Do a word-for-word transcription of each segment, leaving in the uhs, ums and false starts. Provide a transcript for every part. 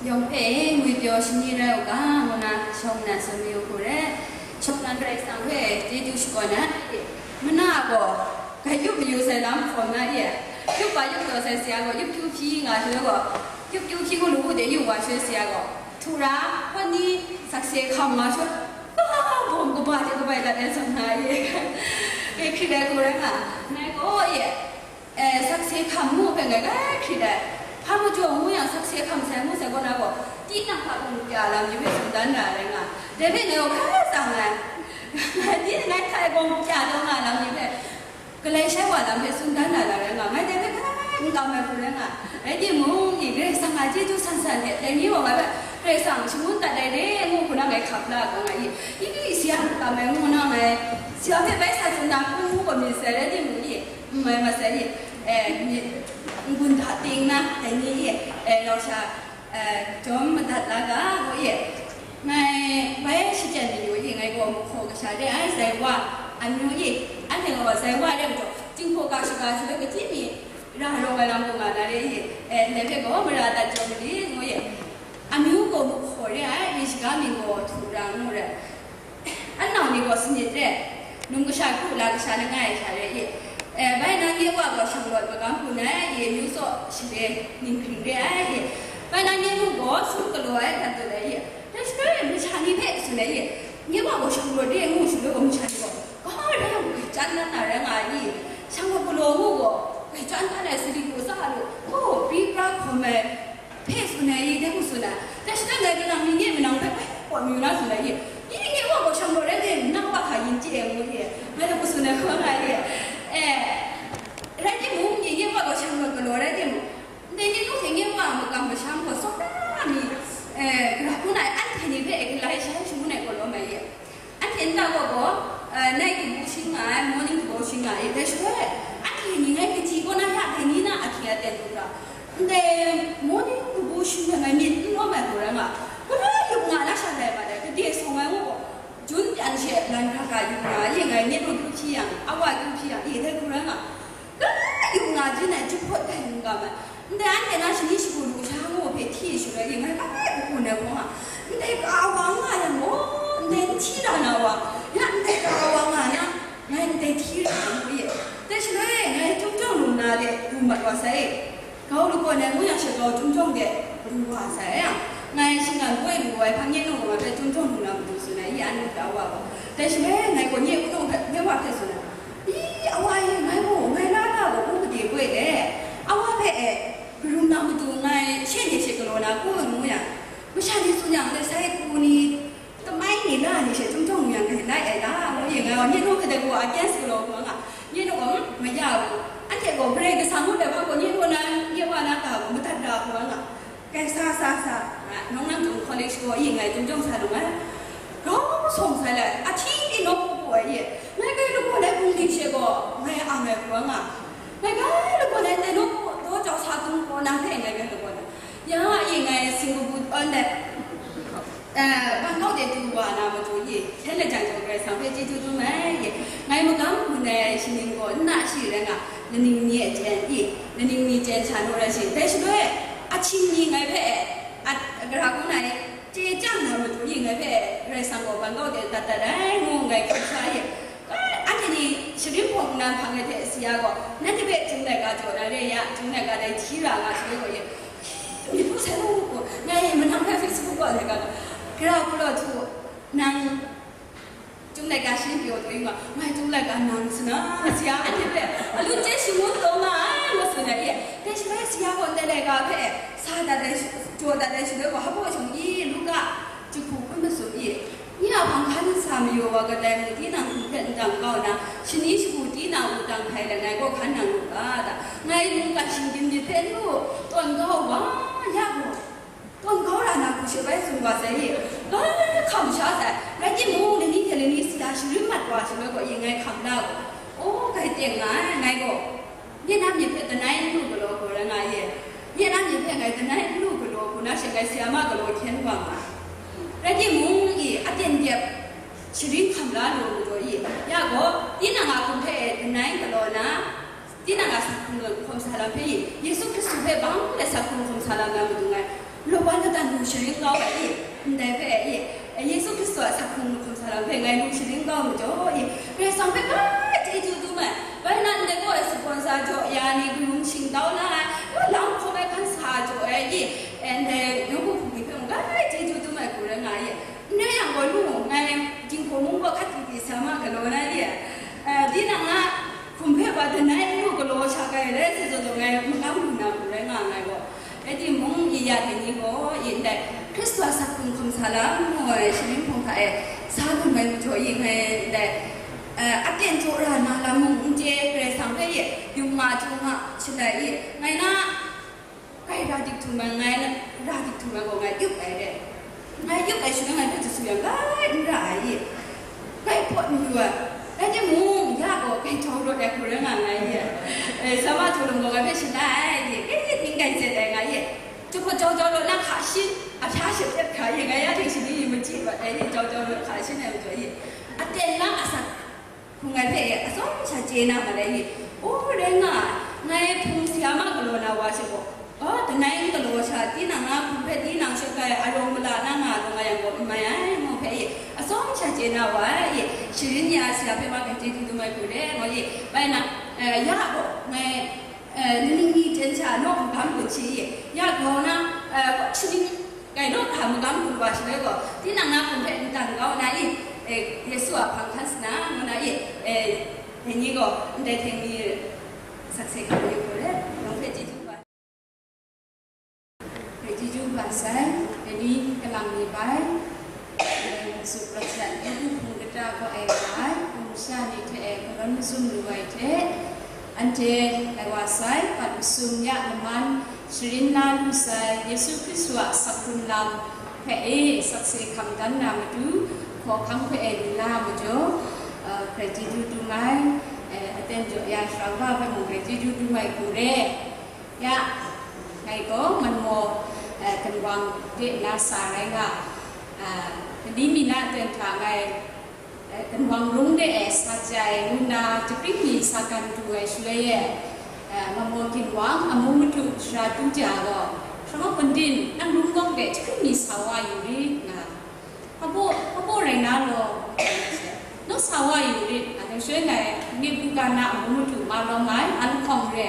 Yawng hpe ngwi pyaw shani rai u ga, ngu na shawng nnan tsun mayu hku re. Shawng nnan Karai Kasang hpe chyeju shakawn ai. Mana gaw, grai yup mayu sai lam hkawm na e. Yup pa yup taw sai sara gaw, yup kyu hpyi nga shaloi gaw, yup kyu hpyi hku lu hku de yu wa shaloi sara gaw, htu ra, hpawt ni, sakse hkam nga shaloi, bawm kaba hte kabai dat ai zawn na e. E hkrit ai hku rai nga, ngai gaw e, E, sakse hkam ngu hpe ngai grai hkrit ai. Hpa majaw ngu yang sakse hkam sai ngu sai kaw na gaw, tinang hpa gaw n-, pya lam ni hpe tsun dan na rai nga. Dai hpe ngai gaw hkai tsang ai. Ngai tinang ngai hkai gaw n-, pya taw nga lam ni hpe, galai shai wa lam hpe tsun dan na rai nga. Ngai dai hpe hkai n-, kam ai hku rai nga. Rai timung, i Karai Kasang a chyeju san san hte, dai ni gaw ngai hpe Karai Kasang shangun dat ai re ngu hku na ngai hkap la ai gaw nga i, i, i, sara n-, kam ai ngu na ngai, sara hpe bai sa tsun na hku ngu gaw myit sai rai timung i, N mai masai ni, eh, myit n-gun hta ting na, dai ni e, eh, law sha, eh, jawm madat la ga, ngu e. Ngai bai shachyen mayu e, ngai gaw mahkaw kasha re ai, Zaiwa, amyu e, anhte gaw Zaiwa re majaw, Jinghpaw ga shaga shaloi kachyi mi, ra rawng ai lam kaw nga na re e, eh, ndai hpe gaw mara dat jawm mali, ngu e. Amyu gaw mahkaw re ai, myit shaga mying gaw htu ra ngu re. Anau ni gaw sanit re, num kasha hku la kasha langai ai sha re i. E, bai nang nye wa gaw shanglawt magam hku nai i, myu tsaw share ninghkring re ai i. Bai nang nye mu gaw sum galaw ai hkrat dut ai i. Dai shaloi masha ni hpe tsun ai i, nye wa gaw shanglawt re ngu shaloi gaw masha ni gaw, ga rai yang, grai chyan na na rai nga ai i, shanglawt galaw ngu gaw, grai chyan na na ai sali hku tsa lu, hku, pri pra hkawm ai, hpe tsun ai i, dai hku tsun ai. Dai shaloi ngai galang ni nye manang hpe, "Ai, kaw mayu na," tsun ai i, "Nye, nye wa gaw shang gaw rai de, nang wa hka yin chye ai," ngu i, ngai dai hku tsun ai hkawm nga i. E, rai timung, nye, nye wa gaw shang gaw galaw rai timung, ndai nye nu hte nye wa a makam masham gaw tsawra mi, e, gara hkun ai, anhte ni hpe e galai shai shangun ai gaw lawm ai i. Anhte nta gaw gaw, eh, night kabu shing nga ai, morning kabu shing nga ai, dai shaloi, anhte ni ngai kaji kaw na ya dai ni na ahkying aten du ra. Ndai morning kabu shing ai ngai myit n lawm ai hku rai nga, grai yup nga na sha dai ma dai, gade sawng ai ngu gaw, Jun pyan she lan hkra hkra yup nga ai, ngai myit mung kyu hpyi yang, awa kyu hpyi yang, e dai hku rai nga. Grai yu nga jin ai, jahpawt dai n-, ga ma. Ndai anhte na shani shagu lu sha ngu hpe hti shaloi, ngai grai hku hku nai hkawng a, ndai ka wa nga yang gaw, ndai n hti ra na wa, ya ndai ka wa nga na, ngai ndai hti ra na ngu ye. Dai shaloi, ngai Chyum Jawng Lung na de du mat wa sai. Grau lagawn ai ngu yang she grau Chyum Jawng de du wa sai a, ngai shinggan poi lu ai hpang nye nu gaw ngai hpe Chyum Jawng Lung na matu tsun ai, ya nu da wa gaw. Dai shaloi, ngai gaw nye wunung hpe, nye wa hpe tsun ai. I, awa e, ngai gaw, ngai la na gaw, u gade poi le, awa hpe e, karum na matu ngai she ni she galaw na, ku ngu yang, masha ni tsun yang, dai sai ku ni, tamai ni, la ni she Chyum Jawng Lung yang, ngai lai ai da, ngu yang, ngai gaw, nye nu hpe dai gaw against galaw hkawng nga, nye nu gaw, mm, maya gaw, anhte gaw, Karai Kasang ngu dai wa gaw, nye nu na, nye wa na ga gaw, madat ra hkawng nga. Kai sa, sa, sa, a, Nong Nang Jung College gaw i ngai Chyum Jawng sa lung ai. Grau sawng sai lai, ahti ni nawku ku ai ye. Ngai kai lagaw lai bungli she gaw, ngai ang ai hkawng nga. Ngai kai lagaw lai tai nawku, daw jau sa tung gaw, nang hpe ngai kai lagaw lai. Ya i ngai Singapore, uh, lai, uh, Bangkok de du wa na matu i, hten lajang jau Karai Kasang hpe chyeju dum ai ye. Ngai magam hku nai shaning gaw, nna shi rai nga, laning ni e jen i, laning ni jen sha nu rai shi. Dai shaloi, Ahkying ni ngai hpe, a, gara hku na e, chye chyang na matu ni ngai hpe, Karai Kasang gaw ban kau de dat dat ai, ngu ngai hkrit sha e. Anhte ni sharin hpawng nnan hpang ai hte si ya gaw, nanhte hpe Chyum laika jaw na re ya, Chyum laika dai hti ra nga shaloi gaw e, myit hpu sai u, ngai manang hpe Facebook gaw laika, gara hku law htu, nang, Chyum laika shi pyaw taw yu nga, ngai Chyum laika nang sana, si ya, anhte hpe, alun chye shangun taw nga ai, ngu tsun ai e. Dai shaloi si ya gaw ndai laika hpe, sa dat ai, jaw dat ai shaloi gaw, hpa shung i, Luka, jahku hkun masum i, nye a hpang hkan sa mayu wa kadai mung tinang hku hpe n dang kau na, shani shagu tinang u dang hpai langai gaw hkan nang lu ga, ta, ngai Luka shinggyim myit hpe n lu, tawn kau wa, ya gaw, Tawn kau ra na hku she bai tsun wa sai i, ngai hkam sha sai, rai timung, lani hte lani si ya sharin mat wa shaloi gaw, i ngai hkam la gaw, aw, kai teng nga ai, ngai gaw, nye na myit hpe lanai n lu galaw gaw rai nga i, nye na myit hpe ngai lanai n lu galaw hku na she ngai si ya ma galaw hkyen wa nga ai. Rai timung, i aten dep sharin hkam la lu majaw i, ya gaw, tinang a hkum hpe lanai galaw na, tinang a sa hkrung hkawm sa lam hpe i, Yesu Hkristu hpe bang let sa hkrung hkawm sa lam na matu ngai, Laban ladan lu sharin kau ai i, ndai hpe i, Yesu Hkristu a asak hkrung mahkum sa lam hpe ngai lu sharin kau majaw i, Karai Kasang hpe grai chyeju dum ai. Bai na ndai gaw sponsor jaw ya ni, karum shingtau na ai, lam hkawm ai hkan sa jaw ai i, ndai yawng hpung ni hpe mung grai chyeju dum ai hku rai nga i. N rai yang gaw, lu ngai Jinghpaw mung gaw hkat di di sa ma galaw na i, tinang a hkum hpe wa danai n lu galaw sha kai rai sai zawn zawn ngai makam lu na hku rai nga nngai gaw. Rai timung, i ya dai ni gaw, i ndai Hkristu a asak hkrung hkum sa lam ngu ai sharin hpawng hta e sa lu ai majaw i ngai ndai, eh, aten jaw ra na lam mung n chye, Karai Kasang hpe i yum nga, chyu nga, shalai i, ngai na, kai ra dik htum ai, ngai ra dik htum ai gaw ngai yup ai re. Ngai yup ai shaloi ngai hpe jasu yang, ngai n ra ai i. Ngai pawt n yu ai. Rai timung, ya gaw, kai jau rawt ai hku rai nga nngai ye. Eh, sa ma jaw lung gaw, ngai hpe shalai ye, kai ning kai zet ai nga ye. Jahpawt jau jau rawt na hka shin, a hpya shep tep hkra ye, ngai ya hte shani ni machyi rawt ai ye, jau jau rawt hka shin ai majaw ye. Aten na asak hku ngai hpe e atsawm sha chye na ma rai ye. O, rai nga ai, ngai hpung si a ma galaw na wa she gaw, O, danai n galaw sha, tinang na hkum hpe tinang shut kai, arawng mala na nga lu nga yang gaw n mai ai, ngu hpe i, atsawm sha chye na wa ai, i, sharin ya sara hpe wa grai chyeju dum ai hku re, ngu i, bai na, eh, ya gaw, ngai, eh, ni ning ni jen sha naw magam gun shi i, ya grau na, eh, shaning gai naw hka magam gun wa shaloi gaw, tinang na hkum hpe n dan kau na i, eh, Yesu a hpang hkan sa na, ngu na i, eh, dai ni gaw, ndai hte ni sakse hkam yu hku re, nang hpe chyeju wa. Hpe chyeju hpa sai, dai ni kalang ni bai, Mungsu Protestant Nawku Hpung kata kaw ai wa ai, hpung masha ni hte e, hkaran mazum lu ai hte, anhte lai wa sai, pat masum ya laman, sharin la lu sai, Yesu Hkristu a asak hkrung lam hpe e, sakse hkam dan na matu, hkawhkang hpe e lu la majaw, eh, grai chyeju dum ai, eh, aten jaw ya sara wa hpe mung grai chyeju dum ai hku re. Ya, ngai gaw Manmaw, eh, Ginwang de na sa rai nga, eh, Mali mi na ten hta ngai, eh, Ginwang rung de e sa jai ngu nna, chyahpring mi sa kan du ai shaloi e, eh, Manmaw Ginwang amu madu sara du ja gaw, Shama Bundin, nang rung gawng de chyahpring mi sa wa yu rit nga. Hpa baw, hpa baw rai na law, naw sa wa yu rit, a, dai shaloi ngai, nip lu ga na amu madu ma lawm ai, an hkawng re,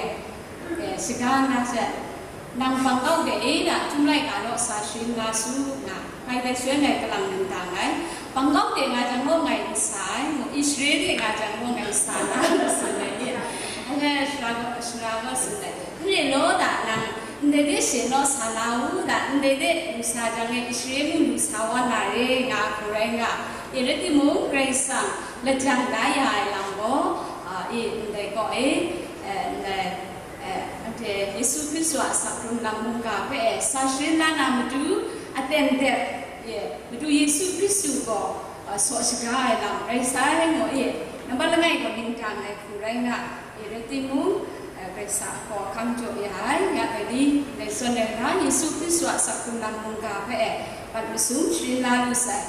e, shaga na hte, nang bang kau de e da, Chyum laika naw sa sharin nga su, nga, ngai dai shaloi ngai kalang nang da nngai, bang kau de nga jang gaw ngai n sa ai, ngu, Israel de nga jang gaw ngai n sa na, ngu tsun ai ni, anhte shara gaw, shara gaw tsun ai, n re law da, nang, Ndai de she naw sa la u da, ndai de lu sa jang e, Israel mung lu sa wa na re, nga hku rai nga, e rai timung, Karai Kasang lajang da ya ai lam gaw, a, e, ndai kaw e, e, ndai, e, anhte Yesu Hkristu a asak hkrung lam mungga hpe e, sa sharin la na matu, aten dep, e, Madu Yesu Hkristu gaw, a, saw shaga ai lam rai sai, ngu e, nambat langai gaw ning dang ai hku rai nga, E rai timung, eh, Karai Kasang a hkawhkam jaw ya ai, ya ai ni, ndai zawn ai na, Yesu Hkristu a asak hkrung lam mungga hpe, eh, pat masum sharin la lu sai.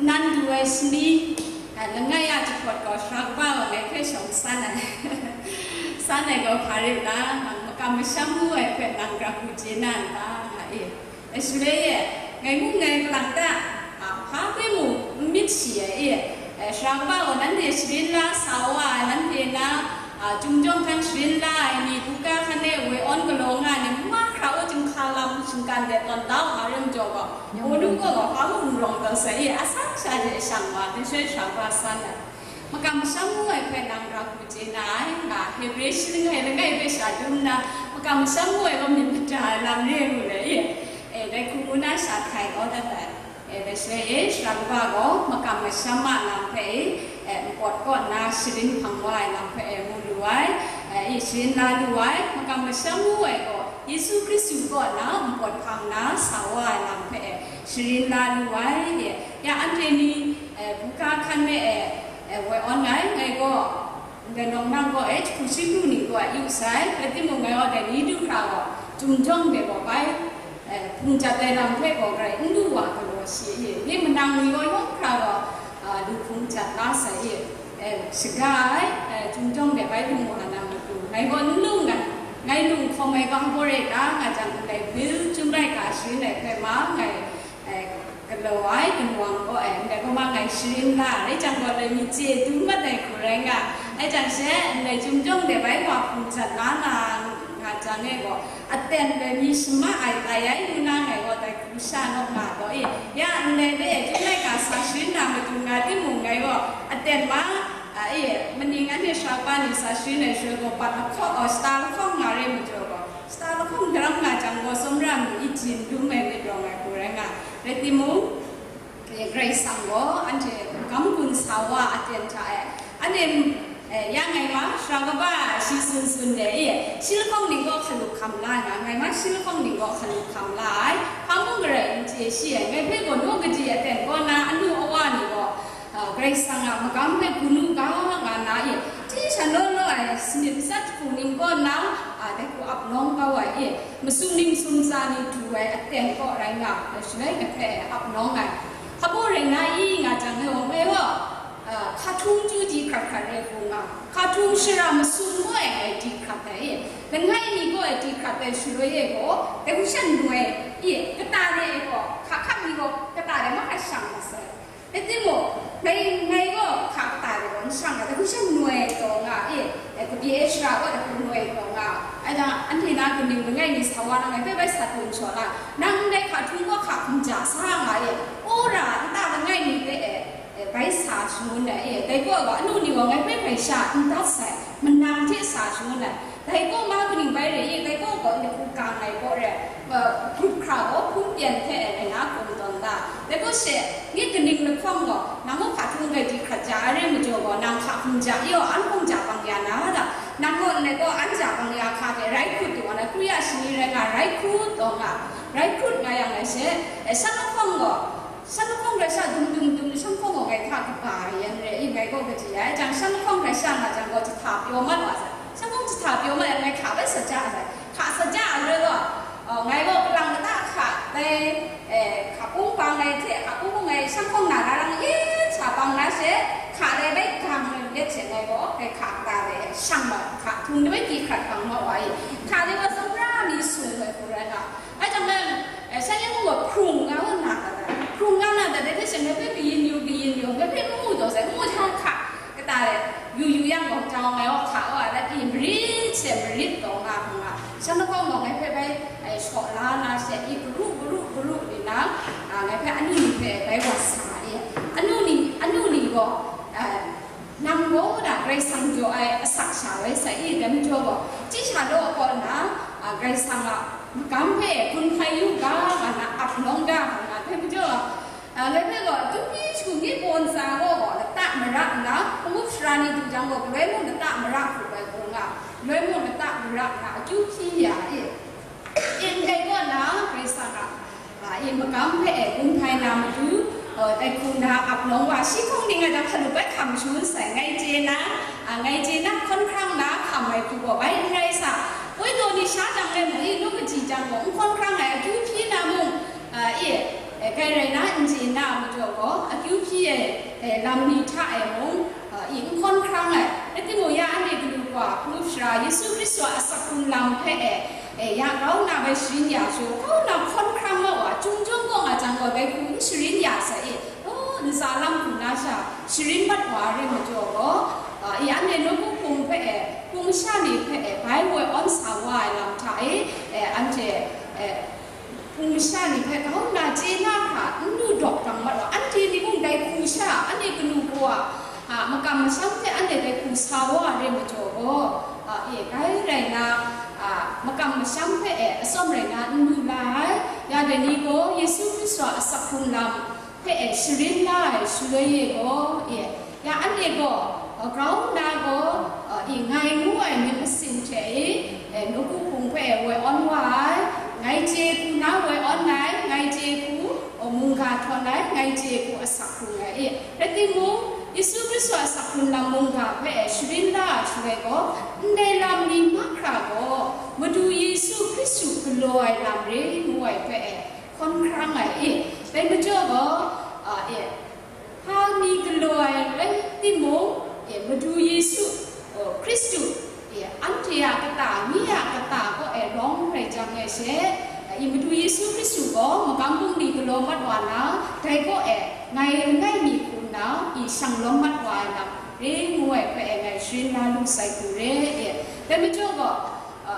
Nan du ai shani, eh, langai a jahpawt gaw, sara kaba gaw ngai hpe shawng san ai. San ai gaw hpa rai nna, makam masham ngu ai hpe nang grau hku chye na n ta, nga e. Dai shaloi e, ngai mung ngai kalang ta, a, hpa hpe mung n myit shi ai e, e, sara kaba gaw nanhte sharin la sa wa ai, nanhte na, a, Chyum jawng hkan sharin la ai ni, buga hkan e woi awn galaw nga ai ni, mahkra u chyinghka lam shinggan de tawn da u nga rim jaw gaw, Pawlu gaw gaw hpa mung n rawng tawn sai e, asak sha hte shang wa, dai shaloi sara kaba san ai. Makam masham ngu ai hpe nang grau hku chye na ai, nga, Hebre shaning e langai hpe sha dum nna, makam masham ngu ai gaw myit mada ai lam re ngu ai, e, e, dai hku ngu na sha hkai kau dat ai. E, dai shaloi e, sara kaba gaw makam masham a lam hpe e, e, npawt kaw nna sharin hpang wa ai lam hpe e, mu lu ai, e, e, sharin la lu ai, makam masham ngu ai gaw, Yesu Hkristu kaw na npawt hpang na sa wa ai lam hpe e, sharin la lu ai, e, ya anhte ni, e, buga hkan me e, e, woi awn ai, ngai gaw, ndai nawng nang gaw, e, jahku shi lu ni gaw, yu sai, rai timung, ngai gaw dai ni du hkra gaw, Chyum jawng de gaw bai, e, hpung jat ai lam hpe gaw, grai n lu wa galaw shi, e, ni manang ni gaw yawng hkra gaw, a, lu hpung jat la sai, e, e, shaga ai, e, Chyum jawng de bai lung wa na matu, ngai gaw n lung ai, ngai lung hkawm ai ga gaw re ta, nga jang, ndai bil Chyum Ngai ga sharin ai hpe ma ngai, eh, galaw ai, gunwang gaw, eh, ndai gaw ma ngai sharin la, rai jang gaw, loi mi chye dum mat ai hku rai nga, rai jang she, ndai chyum jawng de bai wa hpung jat la na nga jang e gaw, aten loi mi shama ai tai ai ngu na ngai gaw dai hku sha naw nga taw e, ya ndai de, chyum ngai ga sa sharin na matu nga timung ngai gaw, aten ma, a, e, maning anhte sha pa ni sa sharin ai shaloi gaw, bat lahkawng, oh, shata lahkawng nga re majaw gaw, shata lahkawng daram nga jang gaw, tsawmra mi i jin dum ai myit rawng ai hku rai nga. Rai timung, e, Karai Kasang gaw anhte gam gun sa wa aten hta e, anhte, e, ya ngai ma, sara kaba shi sun sun de, e, shi lahkawng ning gaw hkalup hkam la ai nga, ngai ma shi lahkawng ning gaw hkalup hkam la ai, hpa mung garai n chye shi ai, ngai hpe gaw naw kaji aten kaw na anu awa ni gaw, a, Karai Kasang a magam hpe gun u ga, nga na e, hti sha naw naw ai sanit matsat hku ning kaw na, a, dai hku ap nawng kau ai e, masum ning sumtsa ni du ai aten kaw rai nga, dai shaloi ngai hpe ap nawng ai. Hpa baw rai na i nga jang e, ngai gaw, a, hka htung chyu di hkrat hkrat rai hku nga, hka htung shara masum gaw e ngai di hkrat ai e, langai mi gaw e di hkrat ai shaloi e gaw, dai hku shan noi e, kata de e gaw, hka hkap mi gaw kata de mahkra shang mat sai. Rai timung, ngai, ngai gaw hka kata de gaw n shang ai, dai hku shan noi taw nga e, e, kabye e shara gaw dai hku noi taw nga, ai jang, anhte na kaning langai mi sa wa na ngai hpe bai sa tun shaw la, nang ndai hka htung gaw hka hkum ja sa nga e, wora nta langai mi hpe e, e, bai sa shangun ai e, dai gaw gaw anu ni gaw ngai hpe bai sha n dat sai, manang hte sa shangun ai. Dai gaw ma kaning bai re i, dai gaw gaw ndai hku kang ai gaw re, grup hkra gaw hpun pyan hte rai na gum tawn da. Dai gaw she, nye kaning lahkawng gaw, nang gaw hka htung rai di hkrat ja ai re majaw gaw, nang hka hkum ja yaw, an hkum ja bang ya na da. Nang gaw ndai gaw an ja bang ya hka hte rai hkut du ai, Kru ya shani rai nga, rai hkut taw nga, rai hkut nga yang ai she, e, shan lahkawng gaw, shan lahkawng rai sha dum dum dum, shan lahkawng gaw ngai hta kaba yan re i, ngai gaw kaji ai jang, shan lahkawng rai sha nga jang gaw, jahta pyaw mat wa sai. Shan lahkawng jahta pyaw mat yang ngai hka bai sa ja ai. Hka sa ja ai loi gaw, uh, ngai gaw kalang kata hka dai, eh, hka kung bang ai hte, hka kung bung ai shan lahkawng na na rang ye hta bang na she, hka dai bai gang ai let she ngai gaw, dai hka kata dai shang mat, hka htung dai bai di hkrat bang mat wa i. Hka dai gaw tsawmra mi sung ai hku rai nga. Bai jang nang, eh, shan yawng gaw hkrung nga wa na ta ta, hkrung nga na ta, dai hte sha ngai hpe kayin yu, kayin yu, ngai hpe n mu taw sai, n mu hta hka, kata e, yu yu yang gaw, jau ngai gaw hka wa dat i, marit she marit taw nga hkung nga, shan lahkawng gaw ngai hpe bai, eh, shaw la na she i, garu, garu, garu ni na, ah, ngai hpe anu ni hpe bai wa sa i, anu ni, anu ni gaw, eh, Nang gaw da Karai Kasang jaw ai asak sha rai sai i, dai majaw gaw, chyi sha law kaw nna, a, Karai Kasang a magam hpe gun hkai yu ga, nga na ap nawng da, nga na, dai majaw, a, ngai hpe gaw, akyu hpyi shagu mi bawn tsa gaw gaw, lata mara nna, hpung up sara ni du jang gaw, galoi mung lata mara hkrup ai hku nga, galoi mung lata mara nna, akyu hpyi ya i. Ndai kaw na, Karai Kasang a, a, i magam hpe e gun hkai na matu, a, dai hku na ap nawng wa, shi hkawng ning a dang hkalup bai hkam shangun sai, ngai chye na, a, ngai chye na, hkawn hkrang na hkam ai hku gaw bai n rai sa. Woi taw ni sha jang rai mung, i nu kaji jang gaw, n hkawn hkrang ai, akyu hpyi na mung, a, i, e, grai rai na, n chye na a majaw gaw, akyu hpyi ai, e, lam ni hta e mung, a, i, n hkawn hkrang ai. Rai timung, ya anhte galu wa, hpung up sara, Yesu Hkristu a asak hkrung lam hpe e, E, ya grau nna bai sharin ya shaw, grau nna hkawn hkrang mat wa, chyum chyawm gaw nga jang gaw, dai hku n sharin ya sai e, aw, ntsa lam hku na sha sharin mat wa ai rai majaw gaw, a, e, anhte nawku hpung hpe e, hpung masha ni hpe e, bai woi awn sa wa ai lam hta e, e, anhte, e, hpung masha ni hpe grau nna chye na hkra n lu dawk dang mat wa, anhte ni mung dai hku sha, anhte kanu kawa, a, makam masham hte anhte dai hku sa wa ai rai majaw gaw, a, e, bai rai na, a, makam masham hpe e atsawm rai na n lu la ai, ya dai ni gaw Yesu Hkristu a asak hkrung lam hpe e sharin la ai shaloi e gaw, e, ya anhte gaw, a, grau nna gaw, a, e, ngai ngu ai myit masin hte e, e, nawku hpung hpe e woi awn wa ai, ngai chye hku na woi awn ai, ngai chye hku, a, mungga htawn ai, ngai chye hku asak hkrung ai e. Rai timung, Yesu Hkristu a asak hkrung lam mungga hpe e sharin la ai shaloi gaw, ndai lam ni mahkra gaw, Madu Yesu Hkristu galaw ai lam re ngu ai hpe e, hkawn hkrang ai e. Dai majaw gaw, a, e, hpa mi galaw ai rai timung, e, Madu Yesu, o, Hkristu, e, anhte a kata, mi a kata kaw e lawng rai jang e she, I Madu Yesu Hkristu gaw magam bungli galaw mat wa na, dai kaw e ngai langai mi hku nna i shang lawm mat wa ai lam re ngu ai hpe e ngai sharin la lu sai hku re e. Dai majaw gaw, a,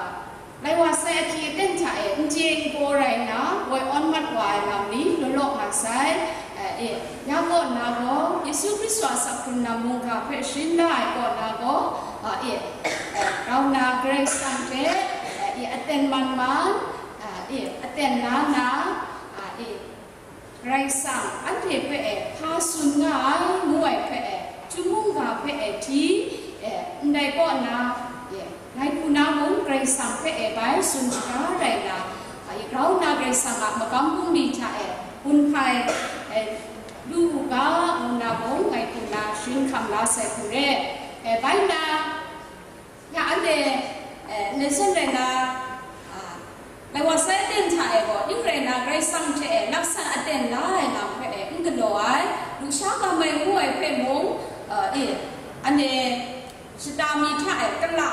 lai wa sai ahkying aten hta e n chye n paw rai nna, woi awn mat wa ai lam ni law law nga sai. E, ya kaw nna gaw, Yesu Hkristu a asak hkrung lam mungga hpe sharin la ai kaw nna gaw, a, e, e, grau nna Karai Kasang hte, e, e, aten man man, a, e, aten la nna, a, e, Karai Kasang anhte hpe e hpa tsun nga ai ngu ai hpe e, chyum mungga hpe e hti, e, ndai kaw nna, e, ngai hku na mung Karai Kasang hpe e bai tsun shaga rai nna, a, i grau nna Karai Kasang a magam bungli hta e gun hpai, e, lu u ga, ngu nna mung ngai hku na sharin hkam la sai hku re. E, bai nna, ya anhte, e, lesson rai nna, a, lai wa sai aten hta e gaw, ning rai nna Karai Kasang hte e laksan aten la ai lam hpe e n galaw ai, lusha ga mai ngu ai hpe mung, a, e, anhte shata mi hta e kala,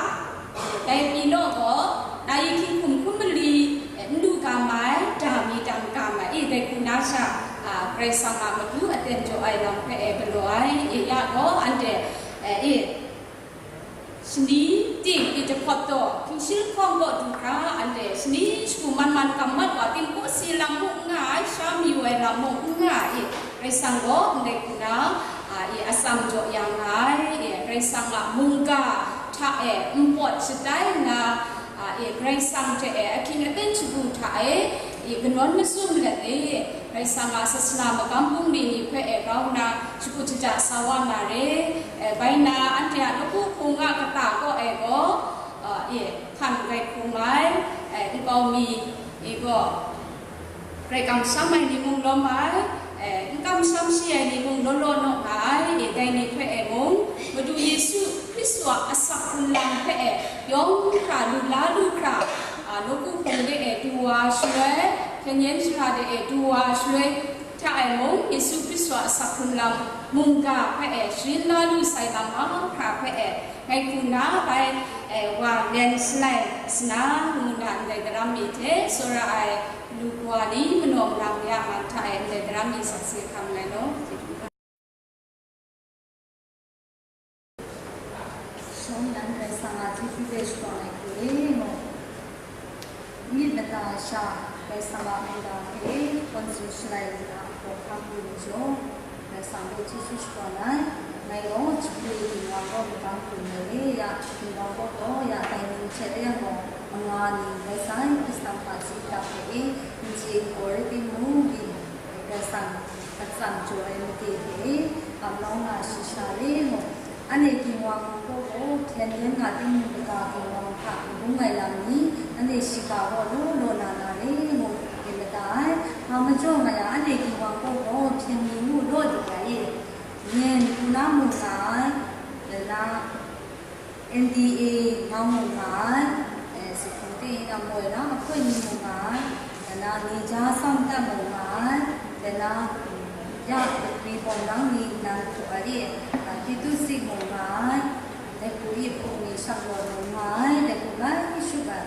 dai pyi naw gaw, na yi hkying hkum hkum mali, e, n lu ga mai, da mi da maga mai, e, dai hku na sha, a, Karai Kasang a matu aten jaw ai lam hpe e galaw ai, e, ya gaw, anhte, e, e, shani ting i jahpawt taw, hkying shi lahkawng kaw du hkra, anhte shani shagu man man kam mat wa, tinghku si lam mung n nga ai, sha mayu ai lam mung n nga ai, e, Karai Kasang gaw ndai hku na, a, e, atsam jaw ya nga ai, e, Karai Kasang a mungga hta e npawt shatai nna, a, e, Karai Kasang hte e ahkying aten shagu hta e, e, kanawn mazum let e, Karai Kasang a sasana magam bungli ni hpe e grau nna shagu shaja sa wa na re. E, bai nna anhte a lahku hpung a kata kaw e gaw, a, e, hkan rai hkrum ai, e, nkau mi e gaw, grai kamsham ai ni mung lawm ai, e, n kamsham shi ai ni mung law law naw nga ai, e, dai ni hpe e mung, Madu Yesu Hkristu a asak hkrung lam hpe e yawng hkra lu la lu hkra, a, nawku hpung de e du wa shaloi, hpyen yen sara de e du wa shaloi, hta e mung, Yesu Hkristu a asak hkrung lam mungga hpe e sharin la lu sai lam mahkra hpe e, ngai hku na bai, e, wa len shalai sana ngu na ndai daram mi hte tsawra ai lu wa ni manaw malang ya man hta e ndai daram mi sakse hkam ngai law. Shawng nan Karai Kasang a chyeju hpe shakawn ai hku e mu. Myit mada sha Karai Kasang a mungga hpe hkawn tsun shalai lu na hkawhkam lu majaw, Karai Kasang hpe chyeju shakawn ai. Ngai gaw Chipre ginwang kaw magam hku mai re, ya, ginwang kaw gaw ya dai ni hte a yang gaw, manga ni rai sai, Hkristan hpaji hta hpe e, n chye n paw rai timung, Karai Kasang atsam jaw ai made hte e, ap nau na shayi sha re mu. Anhte ginwang kaw gaw hpyen yen nga timung, kaga ginwang hta n bung ai lam ni, anhte shiga gaw law law na na re mu, myit mada ai. Hpa majaw nga yang, anhte ginwang kaw gaw hpyen ni ngu law lu ai e, nyen hku na mu nga ai, lana N D A nga mu nga ai, eh, zuphpung ting yin a moi na ahkoi ni mu nga ai, lana ni ja sam dat mu nga ai, lana, mm, ya, degree bawng nang ni nan hku ai, ah, Titus si mu nga ai, dai hku i hpung ni shang law mu nga ai, dai hku bai shut ai.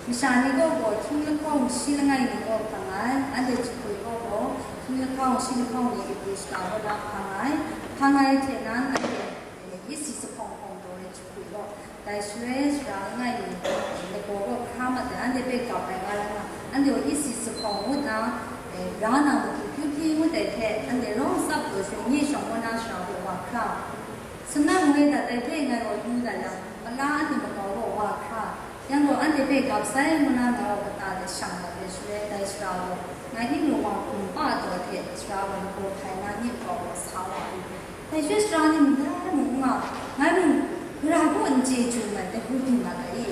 Masha ni gaw gaw hkying lahkawng shi langai ni gaw hpang ai, anhte jahpoi gaw gaw hkying lahkawng shi lahkawng ni ipru shata gaw na hpang ai, hpang ai hte nan anhte isi zuphpawng hpawng taw ai jahpoi gaw, dai shaloi sara langai mi lagaw gaw hkra mat ai, anhte hpe gap ai nga rai nga, anhte gaw isi zuphpawng ngut na, eh, ra na matu kyu hpyi ngut ai hte, anhte rawng tsap taw shaloi nye shawng gaw na sara gaw wa hkra. Sanang ngai dat ai hpe ngai gaw yu dat yang, pala anhte makau gaw wa hkra. Yang gaw anhte hpe gap sai ngu na ngai gaw kata de shang dat ai shaloi, dai sara gaw, ngai ning lung wa hkum pa taw hte sara gaw lagaw hkai na nye makau gaw sa wa ai. Dai shaloi sara ni mung dai mung n nga, ngai mung, gara gaw n chye chyu mat, dai hku du mat ai i?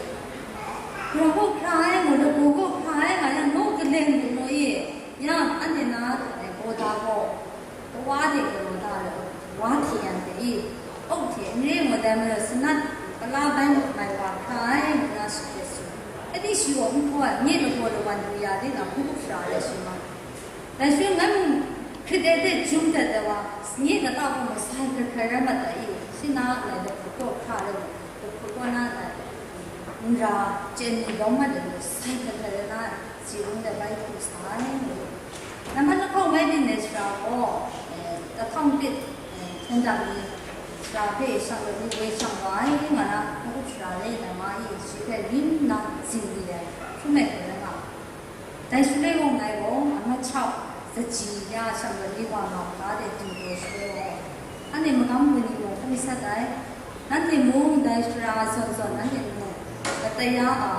Gara gaw hkra ai mung, lagaw gaw hkra ai nga yang, naw galen lu naw i? Ya, anhte na, eh, gaw da gaw, kawa de galaw da law, wa hte yan hte i, auk hte n re ngut ai majaw, sanat kala bai ngut mai wa hkra ai, ngu na shi hte tsun. Adi shi gaw n hkaw ai, nye lagaw lawan du ya de na, hkun hkra ai shi ma. Dai shaloi ngai mung hkrit ai hte jum dat ai wa, nye kata gaw masai hkrai hkrai rai mat ai i, shi na ngai lahkut kaw hkra ai, lahkut kaw na ngai, nra chyen ni lawm mat ai majaw, sai hkrai hkrai rai na ai. Jing de bai hku sa ai. Nambat lahkawng bai byin ai sara gaw, eh, lahkawng pit, eh, hten dang ni sara hpe shang rawt ni woi shang wa ai nga na, mung sara le na ma e shi hpe rin nna zing li ai, hkrum ai hku rai nga ai. Dai shaloi gaw ngai gaw, a mat shau, zaji ya shang rawt ni wa nga ga de du ai shaloi gaw, anhte magam bungli mung hpung sat ai. Nanhte mung dai sara zawn zawn nanhte mung, lataya a,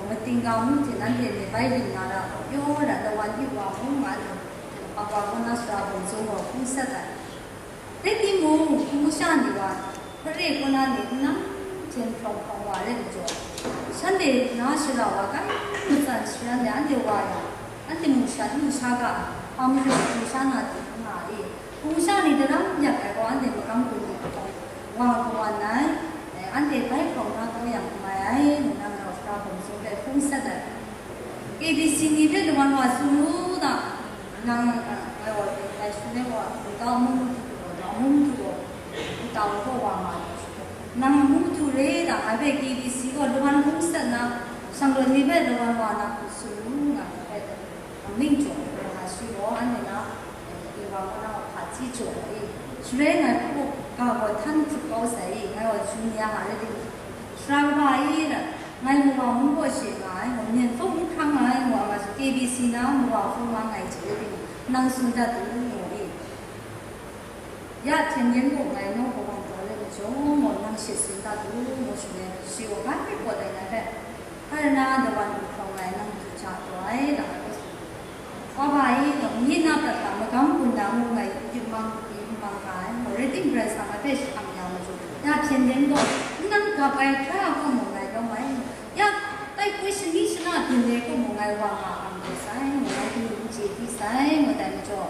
matingga mung hte nanhte myit bai byin na ra, pyaw ra, lawan yu wa mung nga ai, Abraham kaw na sara hpung zung gaw hpung sat ai. Rai timung, hpung masha ni wa, hpare kaw na ni n nang hten hprawng hprawng wa ai majaw, shanhte na shara wa kai matsan sharan ai anhte wa yang, anhte mung sha lu sha ga, hpa majaw hpung sha na di n nga i, hpung sha ni daram yak ai gaw anhte magam gun ni hpawng wa kawan ai, eh, anhte bai hkawng na kau yang n mai ai, ngu na ngai sara hpawng sung hpe hpung sat ai. K B C ni hpe lawan wa tsun u da, nang, eh, ngai wa, ngai tsun ai wa, nta mung du gaw, nta mung du gaw, nta gaw wa ma ai. Nang mung du re da, ngai hpe K B C gaw lawan hpung sat na, shang rawt ni hpe lawan wa na hku tsun u, nga ai hpe. Ning jaw, nga shi gaw, anhte na, eh, Tingwang kaw na hpaji jaw ai. Shaloi ngai hpaw ga gaw htan hkrup kau sai, ngai gaw jun ya nga rai timung, sara kaba e, ngai Mawa mung kaw she nga ai, ngu, myen hpung n hkrang nga ai, ngu, a ma K B C na Mawa hpung nga ngai hte rai timung, nang tsun dat u, ngu i. Ya hpyen yen gaw ngai nawku wang taw let majaw, ngu, nang she tsun dat u, ngu, shaloi shi gaw grai kaw dai ngai hpe, Hkarna dawan hpawng ngai nang du ja taw ai, nang hpe tsun. Wa ba e, nang ni na prat hta magam gun na ngu ngai yupmang, yupmang ga ai, ngu rai timung, Karai Kasang a hpe jahkang ya matu, ya hpyen yen gaw, n nang gap ai hkra hku mung ngai lawm ai, ya tai poi shani shana byin ai hku mung ngai wa nga ang dai sai, ngu ngai hpung n chye di sai, ngu dai majaw,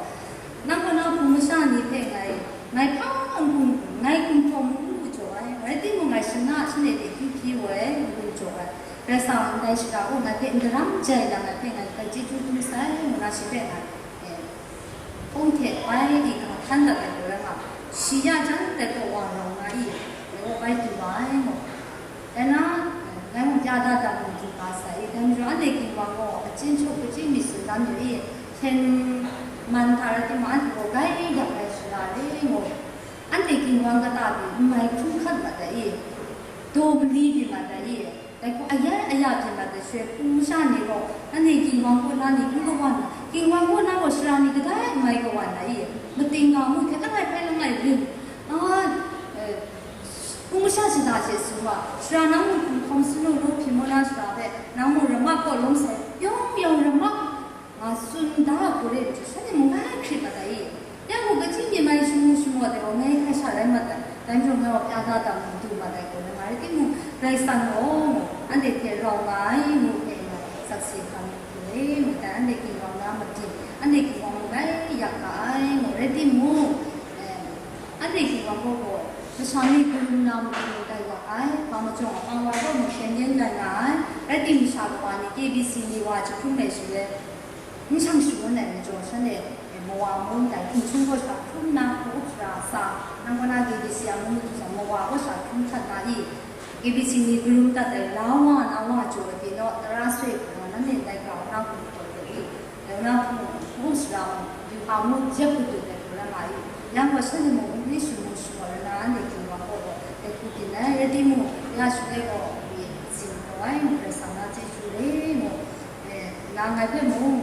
nang kaw na hpung masha ni hpe ngai, ngai hpa n-, ngai hkum hpawng n-, n-, jaw ai, rai timung, ngai shana shane de hpyi hpyi woi, n-, n-, jaw ai. Karai Kasang ndai shara gaw ngai hpe n daram jai yang, ngai hpe ngai hpai chyeju dum sai, ngu na shi hpe ngai, eh, hpung hte bai di ga htan dat ai, rai nga, shi ya jang, dai gaw wa rau nga i, dai gaw bai du wa ai, ngu. Dai na, ngai mung ya da da mung du ga sai i, dai majaw anhte ginwang gaw achyin hkawk kachyi mi tsun dan yu i, hpyen man hta rai timung, anhte gaw gai yak ai shara re ngu, anhte ginwang kata pyi n mai hkrum hkat mat ai i, daw mali byin mat ai i, dai hku ayai aya byin mat ai shaloi, hpung masha ni gaw, anhte ginwang kaw na ni n kawan ai, ginwang kaw na gaw sara ni kadai n mai kawan ai i, mating nga mu hte langai hpai langai ring, a, eh, Hpung masha shada she tsun wa, sara nang mung hkum hkawm sunu lu hpyi mu na sara hpe, nang mung ramma kaw lawm sai, yawng yawng ramma nga tsun da a hku re ai majaw, shanhte mung ngai hkrit mat ai i? Ya mung, kachyi myit mai shamu shamu de gaw ngai hkrai sha rai mat ai, dai majaw ngai wa pya da dam du mat ai gaw, ngai rai timung, Karai Kasang gaw, anhte hte rau nga ai ngu hpe ngai sakse hkam hku re, ngu dai, anhte ginwang na madi, anhte ginwang mung ngai yak ga ai, ngu rai timung, eh, Anhte ginwang gaw gaw, masha ni karum na matu tai wa ai, hpa majaw, a pang wa gaw mung hpyen yen tai nga ai, rai timung, masha kawa ni K B C ni wa jahkrum ai shaloi, n shang shangun ai majaw, shanhte, eh, Mawa mung dai hpung hkying kaw sha hkrum na, hku up sara sa, nang kaw na K B C a mung matu sa, Mawa kaw sha hkrum hkrat na i, K B C ni karum dat ai, la wa na wa jaw ai pyi naw, tara soi hkra, nanhte ndai grau na hku hkawt ai i, Dai na hpung, hpung sara mung, yu hpa mung, jep kadu ai hku rai nga i, yang gaw shanhte mung n-, n-, shamu shamu rai na, anhte ginwang kaw gaw, dai hku byin ai, rai timung, ya shaloi gaw, myi zing kau ai, Karai Kasang na chyeju re ngu, eh, na ngai hpe mung,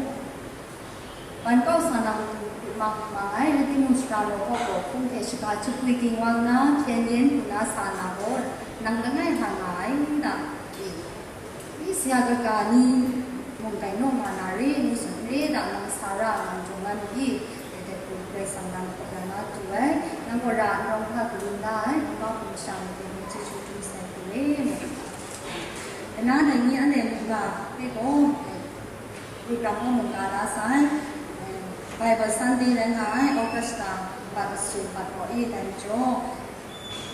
ban kau sa na matu hkut mang hkut mang ai, rai timung, sara law kaw gaw, hpung hte shaga jahpwi ginwang na, hpyen yen hku na sa na gaw, nang langai hta nga ai, nta, i. Isi a kaga ni mung dai naw nga na re, ngu tsun re, da nang sa ra, nang jung na ni, dai hku Karai Kasang nang hkaw na tu ai, nang gaw ra n rawng hta karum la ai, nang hpung masha ni hte nang chyeju dum sai hku re, ngu. Dai na dai ni anhte mungga hpe gaw, Abraham mungga la sai, Bible Sunday rai nga ai, August la, bat masu bat gaw i, dai majaw,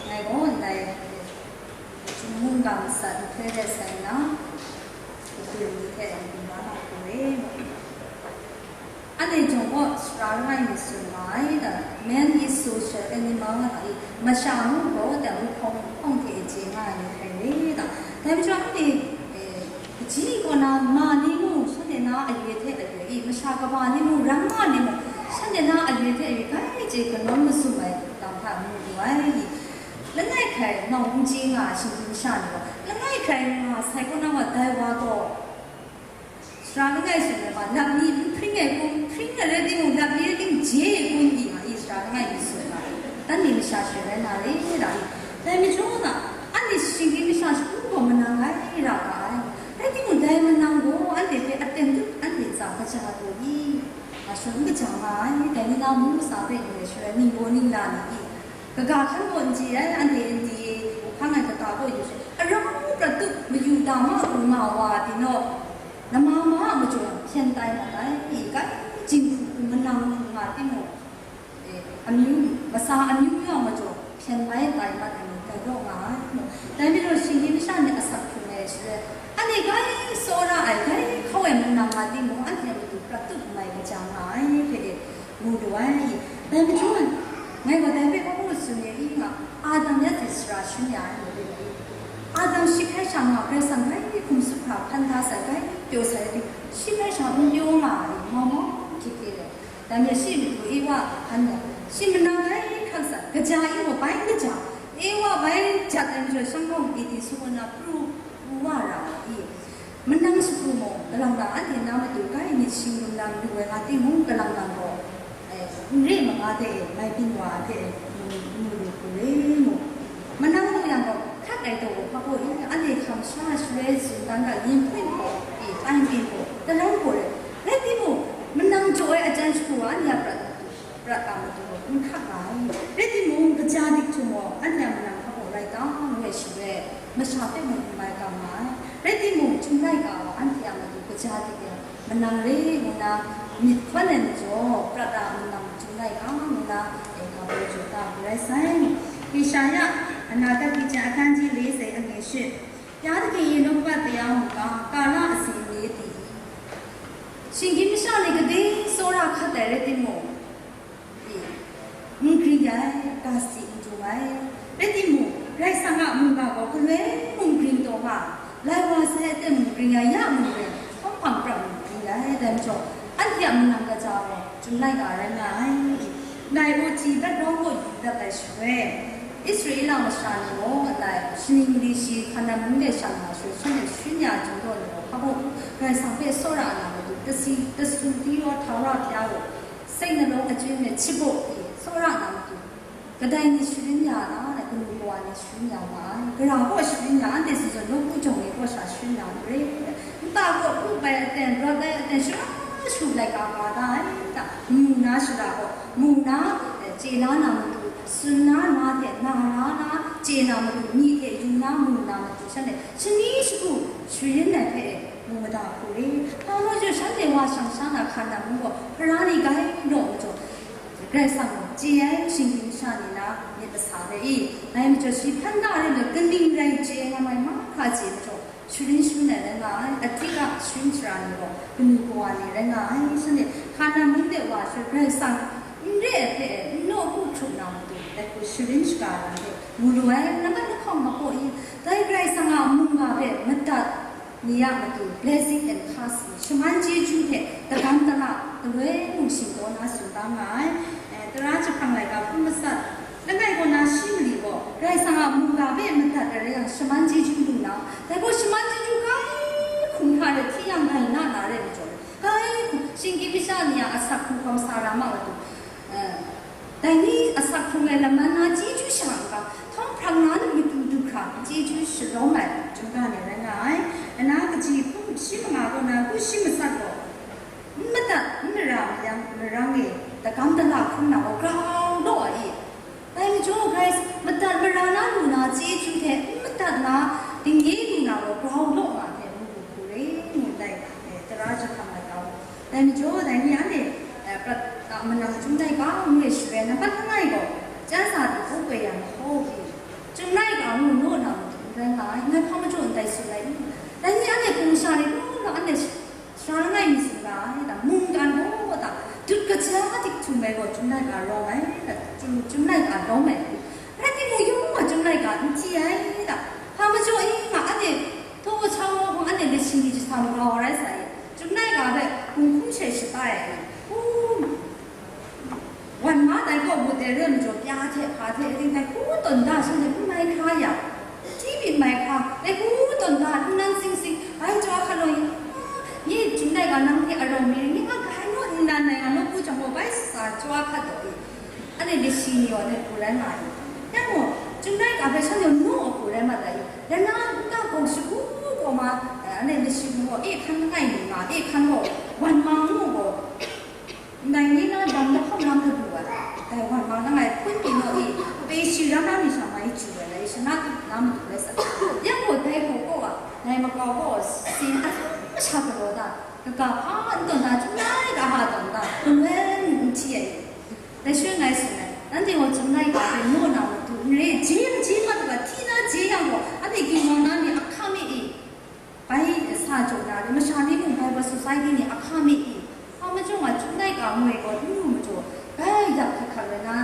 ngai gaw ndai, Chyum mungga masat nhtoi ret sai nna, kadun ni hte n-, n-, na na hku e. Anhte jawng kaw sara langai mi tsun nga ai, da, man is social animal, nga ai, masha ngu gaw, da, wuhkawng, wuhkawng hte chye nga ai ni hkrai re, da. Dai majaw anhte, eh, kaji kaw na ma ni mung, shanhte na Ayue hte ayue i, masha kaba ni mung, ramma ni mung, shanhte na ayue hte ayue grai chye kanawn mazum ai lam hta mu lu ai. Langai hkrai mau n chye nga ai shinggyim masha ni gaw, langai hkrai nga sai kaw na wa, dai wa gaw, sara langai tsun ai ma, lap mi n hpring ai kun, hpring ai rai timung, lap mi ning je ai kun, i nga i, sara langai mi tsun nga, dan ni masha she rai na re ra i. Dai majaw na, anhte shinggyim masha shagu gaw manang rai ra ga ai. Rai timung, dai manang gaw anhte hpe aten dut, anhte ntsa kaja taw i? Nga shawng n kaja nga ai, dai ni na mung masa hpe n rai shaloi, ningbaw ningla ni i? Kaga hkan gaw n chye ai, anhte N D A hpang ai kata gaw yu sha, arau prat tup mayu da ma, u ma wa, byin naw, lama ma a majaw hpyen tai mat ai, i, grai jinghku hku manang nga timung, e, amyu, masa amyu myu a majaw hpyen bai tai mat ai ni, dai raw nga ai. Dai majaw, shinggyim masha ni asak hkrung ai shaloi, anhte grai tsawra ai, grai hkau ai manang nga timung, anhte a matu prat tup mai kaja nga ai hpe e, mu lu ai. Dai majaw, ngai gaw dai hpe hpa hpa tsun ye i nga, Adam ya hte sara shun ya ai, Adam shi hkrai sha nga, Karai Kasang grai hkum tsup hkra hpan da sai, grai pyaw sai, shi hkrai sha n pyaw nga ai, mau mau hkye hkye le. Dai majaw shi matu Ewa hkan ai, shi manang grai hkrak sai, kaja i gaw bai kaja, Ewa bai jat ai majaw, shanglawng Eden sumsing na pru, pru wa ra ai i? Manang shagu mung, kalang na anhte na matu grai myit shing lum lam lu ai nga timung, kalang na gaw, e, n re manga de, mai byin wa de, mu, mu lu hku re mu. Manang lu yang gaw, hkrak ai taw gaw, hpa gaw i, anhte hkam sha shaloi tsun dan ga, yin hpring gaw, i, tai byin gaw, talang gaw re. Rai timung, manang jaw ai ajan shagu wa, anhte a prat matu, prat a matu gaw n hkrak nga ai. Rai timung, kaja dik htum gaw, anhte a manang hpa gaw rai ta, ngu ai shaloi, masha hpe mung n mai kau nga ai. Rai timung, Chyum laika gaw anhte a matu kaja dik yang, manang re ngu na, myit hkawn ai majaw, prat a manang Chyum laika ngu na, e, ga baw jaw ta hku rai sai. Ishaya, a na kat hpyi jang, ahkang ji le sai, angwi shi. Ya dage ye nawku a taya mungga, kala asi mi di? Shinggyim masha ni gade tsawra hkat ai rai timung, n gring ai, ga si n dung ai. Rai timung, Karai Kasang a mungga gaw galoi mung gring taw nga, lai wa sai aten mung gring ai, ya mung gring, hpawng hpang prap mung gring ai. Dai majaw, anhte a manang kaja gaw Chyum laika rai nga ai. Lai uti bat rawng kaw yu dat ai shaloi, Israela masha ni gaw, lai, shaning li shi Hkanan mung de shang na shaloi, shanhte sharin ya ai Jawdawt ni gaw, hpa gaw, Karai Kasang hpe tsawra na matu, tasi, tasu ti wa, htau ra hpya gaw, Seng nalawng achyum me hpyi baw pyi, tsawra na matu, kadai ni sharin ya na, kanu kawa ni sharin ya ma ai, gara kaw sharin ya, anhte si zawn nawku jawng ni kaw sha sharin ya n re, nta kaw up ai aten, rawt ai aten, shara shu laika ka da ai ta, mu na shara gaw, mu na, eh, chye la na matu, tsun na na hte, na na na, chye na matu, myi hte yu na, mu na matu, shanhte shani shagu sharin ai hpe, mu mada hku re. Hpa majaw shanhte wa shang sha na hkan na mung gaw, Hkara ni grai raw majaw, Karai Kasang gaw chye ai shinggyim masha ni na myit masa hpe i, ngai majaw shi hpan da ai rai nme, kaning rai chye ai nga mai mahkra chye majaw, sharin sharin ai rai nga ai, a hti a sharin shara ni gaw, kanu kawa ni rai nga ai, shanhte hka na mung de wa sha Karai Kasang n re ai hpe, n nawku hkrup na matu, dai hku sharin shaga ai lam hpe mu lu ai, nambat lahkawng ma gaw i, dai Karai Kasang a mungga hpe madat, ni a matu, blessing and curse, shaman chyeju hte dagam dala, galoi mung shingtaw na tsun da nga ai. Eh, tara jahprang laika hpung matsat, langai kaw na shi mali gaw, Karai Kasang a mungga hpe madat ai rai yang, shaman chyeju lu na, dai gaw shaman chyeju grai hkum hkra de hti yang grai na na rai majaw, grai hkum, shinggyim masha ni a asak hkrung hkawm sa ra ma matu, eh, Dai ni asak hkrung ai laman na chyeju sha n ga, htawng hprang na ni matu du hkra, chyeju sharawng ai, chyum ga ni rai nga ai. Ana kaji hku shi manga kaw na, hku shi matsat gaw, n madat, n mara mayang, marang e, dagam dala hkrum na gaw, grau law ai. Dai majaw, Karai madat mara na lu na chyeju hte, n madat na dingye lu na gaw, grau law nga hte, mu lu hku re, ngu ndai, e, tara jahprang ai kau. Dai majaw, dai ni anhte, eh, prat a manang Chyum laika ngu ai shaloi, nambat langai gaw, chyan sa du hkawk koi ya mahkaw hte, Chyum laika ngu naw na matu n rai nga ai, ngai hpa majaw ndai tsun ai. Dai ni anhte hpung sha ni law law anhte sara langai mi tsun ga ai, da, mungkan gaw da, dut kaja dik htum ai gaw Chyum laika rawng ai, da, Chyum, Chyum laika lawm ai. Rai timung, yawng gaw Chyum laika n hti ai, da, hpa majaw i nga anhte, Htaw wa cha wa hkung anhte myit shingni jahta magau ai rai sai, Chyum laika hpe Hkung hkung she shatai, hku wan ma dai kaw bu de re majaw, pya hte hpa hte ring dai hku tawn da sha de, n mai hkra ya, hti byin mai hkra, dai hku tawn da, nnan sing sing, bai jaw hkalaw yin, a, nye Chyum laika nang hte arau mi ring, nye a grai naw nnan nai nga nawku jang gaw, bai sa jaw hkat daw i. Anhte lashi ni gaw anhte hku rai nga ai. Yang gaw, Chyum laika hpe shanhte naw a hku rai mat ai. Dai na, nta hkawng shagu gaw ma, eh, anhte lashi ni gaw e hkan langai mi nga, e hkan gaw wan ma ngu gaw, ndai ni na dam lahkawng lam hta du ai. Dai wan ma langai hpun pyi naw i, pe shi ram na mi sha mai chyu ai, dai shana na matu rai sa. Yang gaw dai hkaw kaw a, dai makau gaw sin a sha galaw da, kaga hpa n tawn da, Chyum laika hpa tawn da, n wen n hti ai. Dai shaloi ngai tsun ai, nanhte gaw Chyum laika hpe naw na matu n re, je yang je mat u ga, hti na je yang gaw, anhte ginwang na mi a hkam e i, bai sa jaw na re, masha ni mung Bible Society ni a hkam e i, hpa majaw nga Chyum laika ngoi gaw n lu majaw, bai yak hkak hkak rai na,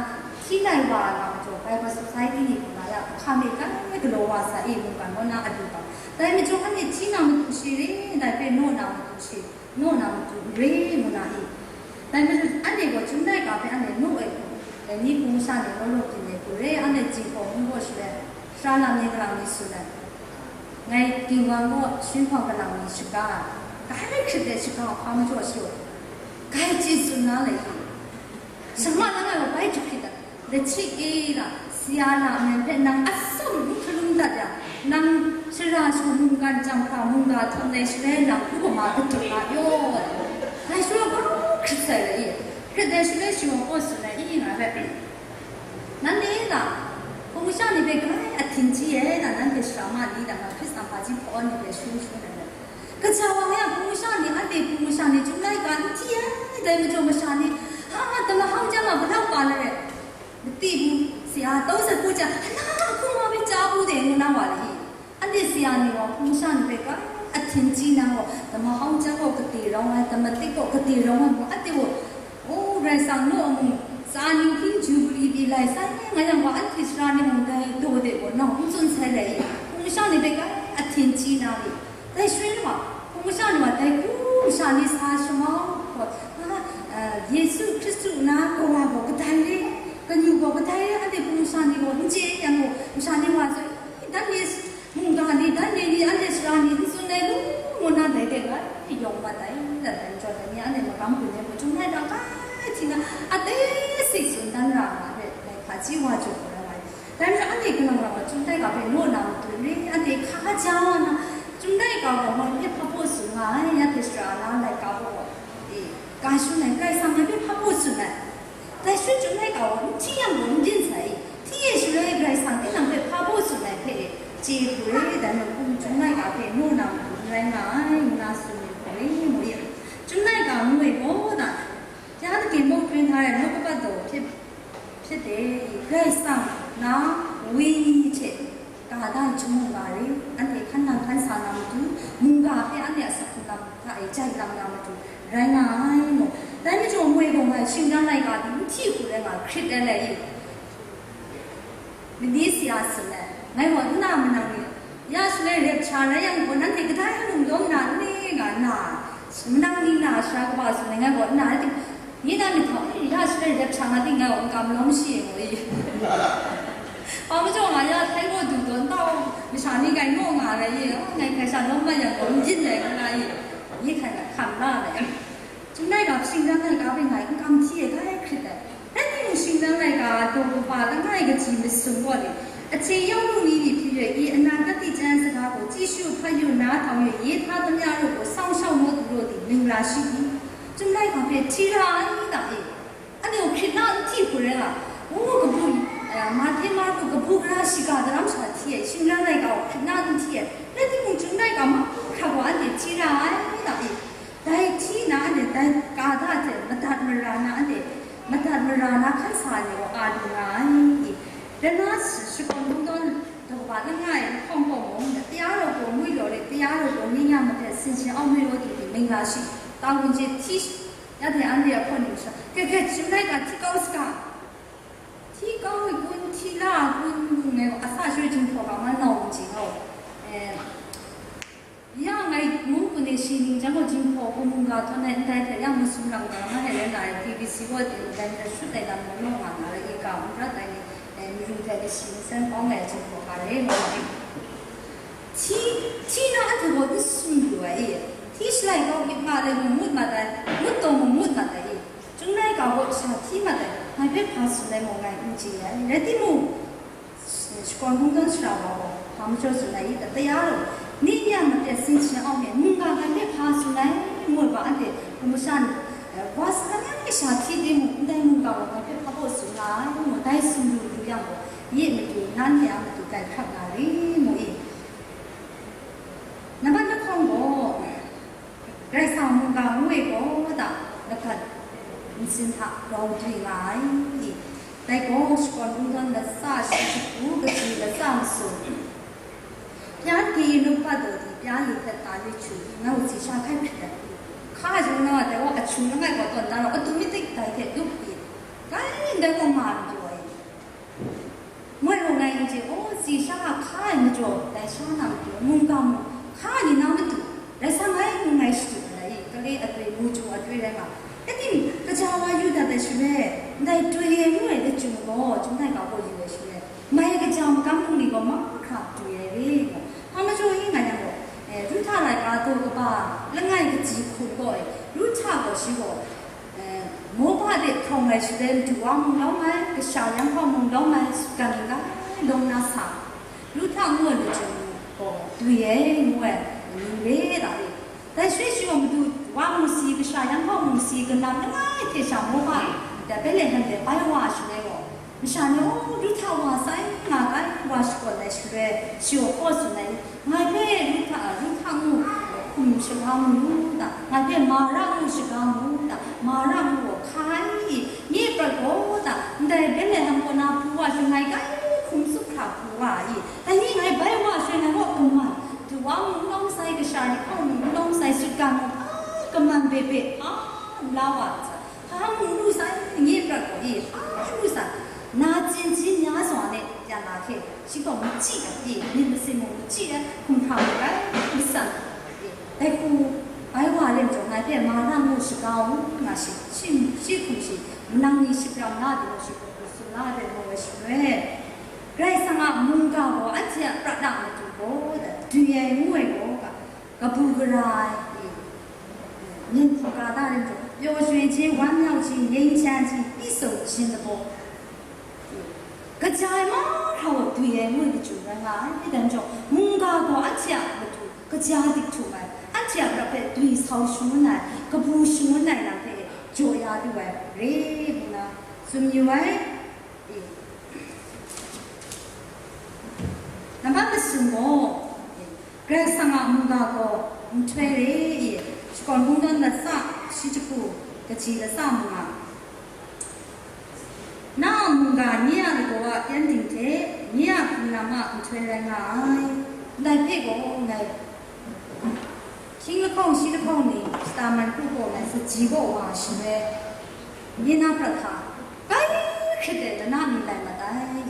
hti lai wa na majaw, Bible Society ni hkrum na ya a hkam e, bai galaw wa sa e, mungkan naw na a du ga, dai majaw anhte hti na matu shi re, dai hpe naw na matu shi. Naw na matu n re ngu na i? Dai majaw, anhte gaw Chyum laika hpe anhte naw ai hku, dai ni hpung masha ni law law byin ai hku re, anhte Jinghpaw mung gaw shaloi, sara lam ni galang ni tsun ai. Ngai ginwang gaw shinghpawng galang ni shaga, grai hkrit ai shaga hpa majaw shaw, grai chye tsun na lai hku. Shanma langai wa bai jahpit ai, Lachik e la, Sara lam hpe nang atsam n hkalum dat yang, nang shara shawa mungkan chyam hkra mungga htawn ai shaloi nang hku hkama kadut nga yaw. Ngai shaloi gaw hkrit sai ai i, hkrit ai shaloi shi gaw gaw tsun ai i, nga hpe, nanhte e la, hpung masha ni hpe grai ahtin chye ai na, nanhte sara ma ni dang na, Hkristan hpaji hpaw ni hpe shun shun ai. Kaja wa nga yang hpung masha ni, anhte hpung masha ni Chyum laika n hti ai, dai majaw masha ni, ha, tamahkang chyang a, galau pa na rai, mati bu, si a, tau sat bu chyang, ana, hkung wa myit chya bu de, ngu na wa le i? Anhte si a ni wa hpung masha ni hpe grai ahtin chye na gaw, tamahkang chyang gaw kade rawng ai, tamatik gaw kade rawng ai mung, anhte gaw, O, Karai Kasang naw a mung, tsa ninghpring Jubili pyi lai sai nga yang gaw, anhte sara ni mung dai daw de gaw nau n tsun sai le i? Hpung masha ni hpe grai ahtin chye na ri? Dai shaloi wa, hpung masha ni wa dai hku masha ni sa shamau gaw, a, a, Yesu Hkristu na kawa gaw kadai re, ganyu gaw kadai re, anhte hpung masha ni gaw n chye yang gaw, masha ni wa zaw, i, dan mi mungga ni, dan ni ni, anhte sara ni n tsun ai lu ngu na dai de grai yawng mat ai, dat ai, jaw ai ni, anhte magam gun ai gaw, Chyum laika grai hti na, a teng sik tsun dan ra nga ai hpe, dai hpaji wa jaw ai. Dai majaw anhte kalang lam gaw Chyum laika hpe naw na matu n re, anhte hka ja wa na, Chyum laika gaw ngai hpe hpa baw tsun nga ai, ya hte shara na laika gaw, e, ga shun ai, Karai Kasang ngai hpe hpa baw tsun ai. Dai shaloi Chyum laika gaw n hti yang gaw n byin sai, hti ai shaloi Karai Kasang tinang hpe hpa baw tsun ai hpe chye hku re, dai majaw hpung Chyum laika hpe naw na matu n rai nga ai, ngu na tsun myit hku re, ngu yang, Chyum laika ngu ai gaw na, ya dage mawhkring hta e, nawku pat daw hpyit, hpyit de i, Karai Kasang na Wenyi hte, Ga da ai chyum mungga re, anhte hkan nang hkan sa na matu, mungga hpe anhte a asak hkrung lam hta e jai lang na matu, rai nga ai mu. Dai majaw moi gaw ngai shingran laika hte n hti hku rai nga hkrit ai lai i? Mani si a tsun ai, ngai gaw nna manang ni, ya shaloi rep hkra rai yang gaw, nanhte kadai mung lawm na n re nga nna, manang ni na sara kaba tsun ai, ngai gaw nna, Nye na myit hta, "E, ya shaloi rep hkra nga ting, ngai gaw n kam lawm shi e," ngu i. Hpa majaw nga ya, htai gaw du tawn tau, masha ni ngai naw nga rai i, ngai hkrai sha lawm mat yang gaw, n byin ai, ngu na i, nye hkrai hkam la ai. Chyum laika hpe shingran laika hpe ngai n kam hti ai, grai hkrit ai. Rai timung, shingran laika daw kaba langai kaji masum gaw ni, အချိန်ရောက်လုနီးပြီဖြစ်၍ ဒီအနာဂတ်သည့်ကျမ်းစကားကို ကြည့်ရှု၊ ဖတ်ယူ၊ နားထောင်၍ ရေးထားသမျှတို့ကို စောင့်ရှောက်သောသူတို့သည် မင်္ဂလာရှိ၏။ Chyum laika hpe hti ra ai ta e? Anhte gaw hkrit na n hti hku rai nga, ngu kabu, eh, Mahte, Marku kabu gara shiga daram sha hti ai, shingran laika gaw hkrit na n hti ai, rai timung, Chyum laika mahkra gaw anhte hti ra ai ta e? Dai hti na anhte dai ga da hte madat mara na, anhte madat mara na hkan sa ai ni gaw a lu nga ai. Dai na shakawn kungdawn daw kaba langai lahkawng kaw mung, တရားတော်ကို မွေ့လျော်လျက် တရားတော်ကို နေ့ညမပြတ် ဆင်ခြင် အောက်မေ့သောသူသည် မင်္ဂလာရှိ။ တာဝန်ကျေ Ya hte anhte a hpawt ni masha, "Hkrai hkrai, Chyum laika hti kau saga, hti kau ai kun, hti la ai kun," ngu ai gaw, a sa shaloi Jinghpaw ga ma nawng chye gaw, eh, ya ngai Mung kun e shi ning jang gaw, Jinghpaw gaw mungga htawn ai ndai hte yang masum lang ga nga ai rai nga ai, T B C gaw tin dai hte shut ai lam gaw naw nga nga ai, i ga n rat ai ni, eh, myu hte kasi nsen hkawng ai Jinghpaw ga re nga ai. Hti, hti na anhte gaw n sum lu ai i, hti shalai kau myit ma le mung mut mat ai, mut taw mung mut mat ai i, Chyum laika gaw sha hti mat ai, ngai hpe hpa tsun ai mung ngai n chye ai. Rai timung, shakawn hkungdawn sara wa gaw, hpa majaw tsun ai i, ta ya law, ni nya mapyat sin shin au me, mungga ngai hpe hpa tsun ai, ngu ai wa, anhte hpung masha ni, eh, wa sa langai sha hti timung, ndai mungga gaw ngai hpe hpa baw tsun nga ai, ngu dai tsun lu lu yang gaw, nye matu, nan nye a matu grai hkrap nga ri mu i? Nambat lahkawng gaw, Karai Kasang mungga ngu e gaw da, lagat nsin hta grau dwi nga ai i? Dai gaw, shakawn hkungdawn latsa shi jahku, kaji latsa masum, pya di nup pat daw di, pya li hpet ta li chu, ngai gaw tsi sha hkai hprit ai. Hka jung na, dai gaw ahtu langai gaw tawn da rau, adu mi tik dai hte dup i, kai ndai gaw nga n pyaw ai. Moi gaw ngai n chye, aw, tsi sha a hka ai majaw, dai sha na matu, mungga mung, hka ni na matu, rai sa ngai ngu ngai shadu ai, kale atoi, mu ju atoi rai nga, kaning, kaja wa yu dat ai shaloi, ndai toi e ngu ai lachyum gaw, chyum laika gaw yu ai shaloi, mai kaja magam hpung ni gaw mahkra toi ai re, hpa majaw i nga yang gaw, eh, Ruhta laika daw kaba, langai kaji hku gaw, eh, Ruhta gaw shi gaw, Eh, Moba de hkawng ai shaloi, madu wa mung lawm ai, kasha yanghpawng mung lawm ai, sutgan langai lawm na sa, Ruhta ngu ai lachyum gaw dwi ai, ngu ai, ning re da re. Dai shaloi shi gaw madu wa mung si, kasha yanghpawng mung si, kalam langai hte sha Moba de Betlehem de bai wa ai shaloi gaw, Masha ni, "O, Ruhta wa sai nga ai, wa shakawn ai shaloi, shi gaw hkaw tsun ai, ngai hpe Ruhta, Ruhta ngu hkum shaga mu u ta, ngai hpe Mara ngu shaga mu u ta, Mara ngu gaw hkai i, nye prat gaw ta, ndai Betlehem kaw na pru wa shangai kai hkum tsup hkra pru wa i, dai ni ngai bai wa shaloi ngai gaw kaman, du wa mung n lawm sai, kasha ni hpawng mung n lawm sai, sutgan mung a kaman bebe a la wa ai hta, hpa mung lu sai, nye prat gaw i, hpa lu sai, na tsin hpyi nya zawn e, ya na hte, shi gaw machyi ai, myit masin mung machyi ai, hkum hkra lu ai, matsan ai, dai hku bai wa rim jaw, ngai hpe Mara ngu shaga u, nga shi, shi, shi hkum shi, manang ni shapram na ai, shi hkum tsun na ai, mu ai shaloi, Karai Kasang a mungga gaw anhte a prat a matu gaw, dwi ai ngu ai gaw, kabu gara ai, 面孔高大人种，有学识、外貌齐、人前齐，一手亲的不？Kaja ai mahkra gaw dwi ai ngu ai lachyum rai nga ai, dai majaw, mungga gaw anhte a matu kaja dik htum ai, anhte a prat hpe dwi sau shangun ai, kabu shangun ai lam hpe jaw ya lu ai, re ngu na tsun yu ai. Nambat masum gaw, Karai Kasang a mungga gaw nhtoi re i, shakawn hkungdawn latsa shi jahku, kaji latsa mung a, na a mungga nye a lagaw a pyengdin hte, nye a hpung lam a nhtoi rai nga ai, ndai hpe gaw ngai Hkying lahkawng shi lahkawng ni shata man hku gaw ngai saji kaw wa shaloi, nye na prat hta, kai hkrit ai lana mi lai mat ai.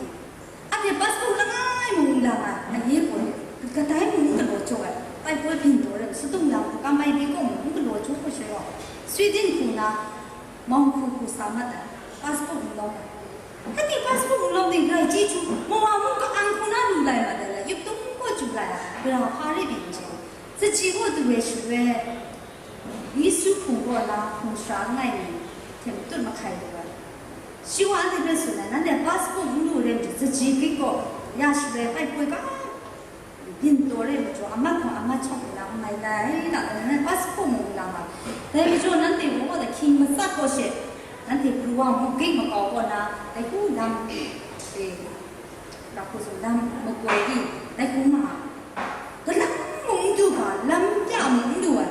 Anhte passport langai mung n lang ai, aye gaw ni, kadai mung n galaw jaw ai, paipoi byin taw rai, sadung lam hku, kamai byi kaw mung n galaw jaw ai shaloi, Sweden hku na, mawng hku hku sa mat ai, passport n lawm ai. Hkati passport n lawm ting rai chyeju, mawa mung ka-ang hku na lu lai mat ai, yup tung kaw chyu lai ai, gara hpa rai byin chye. Saji kaw du ai shaloi, Yesu hpung kaw na hpung sara langai mi hte matut mahkai lu ai. Shi wa anhte hpe tsun ai, nanhte passport n lu re majaw, saji grit kaw ya shaloi, paipoi ga, byin taw re majaw, amat hkawng amat shawng na n mai lai, na, nanhte passport mung n la nga. Dai majaw, nanhte gaw, hkying matsat kaw she, nanhte pru wa mung grit makau kaw na, dai hku lam, e, Ga hku tsun, lam makoi di, dai hku nga, galang mung n du ga, lam pya mung n du ai.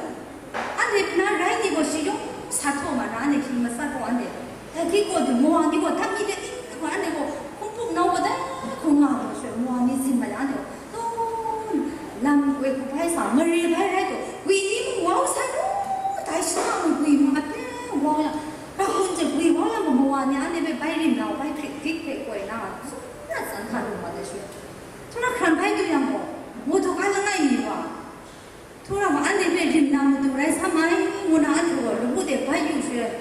Anhte hpana rai ni gaw shi yawng sa htaw ma na, anhte hkying matsat gaw anhte, dai hte kaw du, mawa ni gaw htak ni hte ning hkra anhte gaw hkungpup nau gaw dai hku nga gaw shaloi, mawa ni zim mat yang anhte gaw, taw, lam makoi hku bai sa, mare bai rai gaw, gwi ni mung wau sai gaw, dai shana mung gwi mung a pye wau yang, ra hkun hte gwi wau yang gaw, mawa ni anhte hpe bai rim na, bai hkrit hkrit hpe koi na, Tara tsan hka lu mat ai shaloi, tara hkran bai du yang gaw, Hkungga ma anhte hpe rim na matu rai sa mai, ngu na anhte gaw lamu de bai yu shaloi,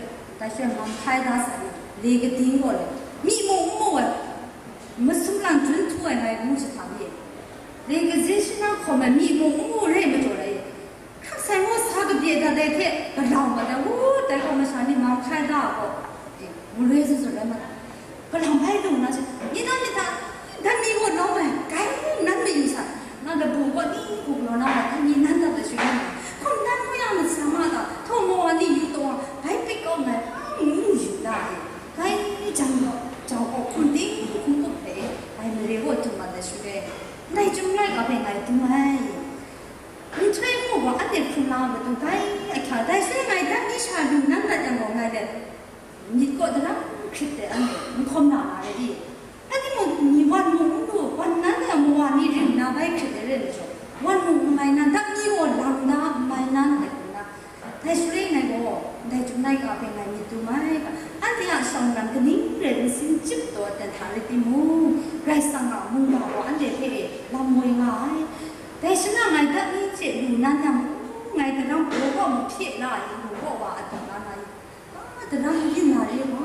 dai shaloi mam hkai da sa ni, le kading gaw le, myi mung n mu ai, masum lang jun htu ai ngai ngu jahtam e. Le kaze shana hkawm ai myi mung n mu re majaw rai e. Hkrak sai ngu sa kabye dat ai hte galau mat ai, wu, dai gaw masha ni mam hkai da gaw, e, ngu re zawn zawn rai mat ai. Galam bai lung na she, ni dan myit hta, dan mi gaw nawng ai, kai nan mayu sa, nga labu gaw ni hku galaw na ai, ni nan dat ai shu nan ai, hkum nan mu ya masam ma ta, htaw maw wa ni yu taw wa, bai pik kau nngai, hpa ngu yu na ai, kai jang gaw, jau gaw hkum ting hkum up hpe, ai mare gaw dum mat ai shu e, ndai chyum laika hpe ngai dum ai. Nhtoi hku gaw anhte hkrung la matu bai ahkya, dai shaloi ngai dan ni sha lu nan dat yang gaw ngai let, myit kaw daram hkrit de anhte n hkawm na na re i? Rai timung, ni wan mung n lu, wan nan e a mawa ni rim na bai hkrit ai re majaw, wan mung n mai nan, dap ni gaw lam da n mai nan, dai hku na. Dai shaloi ngai gaw, ndai Chyum laika hpe ngai myit dum ai ga, anhte a shawng lam kaning rai nsin chyip taw aten hta rai timung, Karai Kasang a mungga gaw anhte hpe e lam woi nga ai. Dai shaloi ngai dap ni hte lu nan yang, ngai daram gaw gaw mahpye la ai, lu gaw wa a taw la na i? Daram yin na re wa,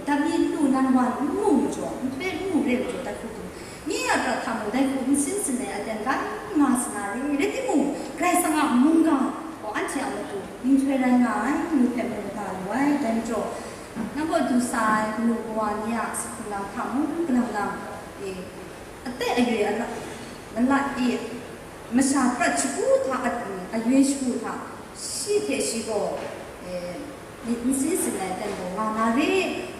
dap ni lu nan wa n mu majaw, nhtoi n mu re majaw, dai hku dum, nye a prat hta mung dai hku nsin sin ai aten bai nga sa na re, rai timung, Karai Kasang a mungga gaw anhte a matu nhtoi rai nga ai, ngu hpe mu mada lu ai, dai majaw, nang gaw du sa ai kanu kawa ni a sahkung lam hta mung, kalang lang, e, aten ayoi ala, malat e, masha prat shagu hta, a, ayoi shagu hta, shi hte shi gaw, e, myit nsin sin ai aten gaw nga na re,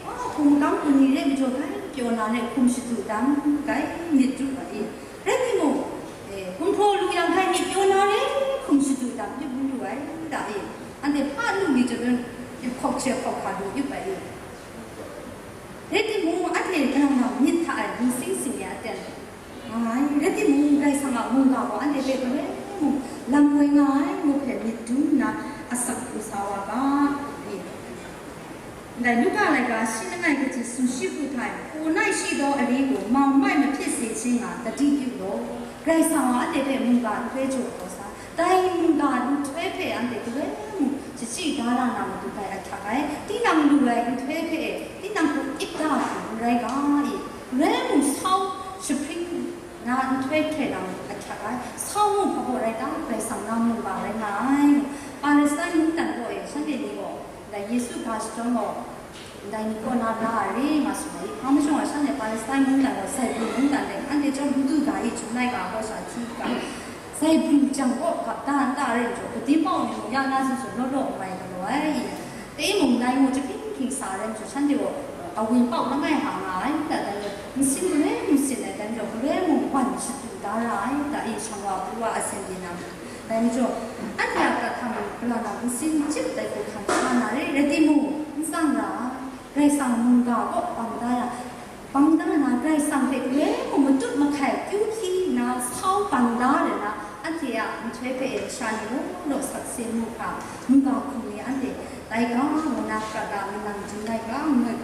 a, hkum makam hku ni re majaw bai pyaw na re hkum shadu dam, bai myit du ga e. Rai timung, e, gumhpraw lu yang bai myit pyaw na re hkum shadu dam, myit n lu ai da e. Anhte hpa lu li jahpawng, myit hkawk hkye hkawk hka lu yup ai e. Rai timung, anhte kalang lang myit hta e myit sing sing ai aten nga ai, rai timung, Karai Kasang a mungga gaw anhte hpe galoi mung lam woi nga ai ngu hpe myit dum nna asak hku sa wa ga, ni. Ndai Luka laika shi langai kaji sumshi hku hta e, hku nai shi daw ari gaw mau mai mahpyit se chye nga, tadi kyu law, Karai Kasang gaw anhte hpe mungga nhtoi jaw kau sa, dai mungga nhtoi hpe anhte galoi mung shachyi da ra na matu dai ahkyak ai, tinang lu ai nhtoi hpe e, tinang hku ip da hku n rai ga i? Galoi mung sau shahpring na nhtoi hkre na matu ahkyak ai, sau mung hpa baw rai ta, Karai Kasang na mungga rai nga ai. Palestina mungdan kaw e, shanhte ni gaw, dai Yesu ga shadawn gaw, ndai ni kaw na la ai re nga tsun ai. Hpa mashawng a shanhte Palestina mungdan gaw Zaibru mungdan de, anhte chyawm n du ga i, Chyum laika gaw sha hti ga, Zaibru jang kaw gap da n ta re majaw, gadi pau ni mung ya na tsun tsun law law n mai galaw ai. Timung, dai mung chyahpring hkying sa ai rai majaw, shanhte gaw, awi pau langai hta nga ai, nta dan gaw, nsin galoi mung sin ai, dan gaw, galoi mung wan shadu da ra ai, ta e, shang wa hpru wa a sen di na mung, dai majaw, anhte a prat hta mung, gala na nsin chyip dai hku hkam sha na re, rai timung, n tsang ra ai, Karai Kasang mungga kaw bang da ya, bang da na, Karai Kasang hpe galoi mung matut mahkai kyu hkyi nna sau bang da re na, anhte a nhtoi hpe e masha ni law law sakse mu hkra, mungga hkum ni anhte, dai ga ngu na, prat da, minang jin dai ga ngu ai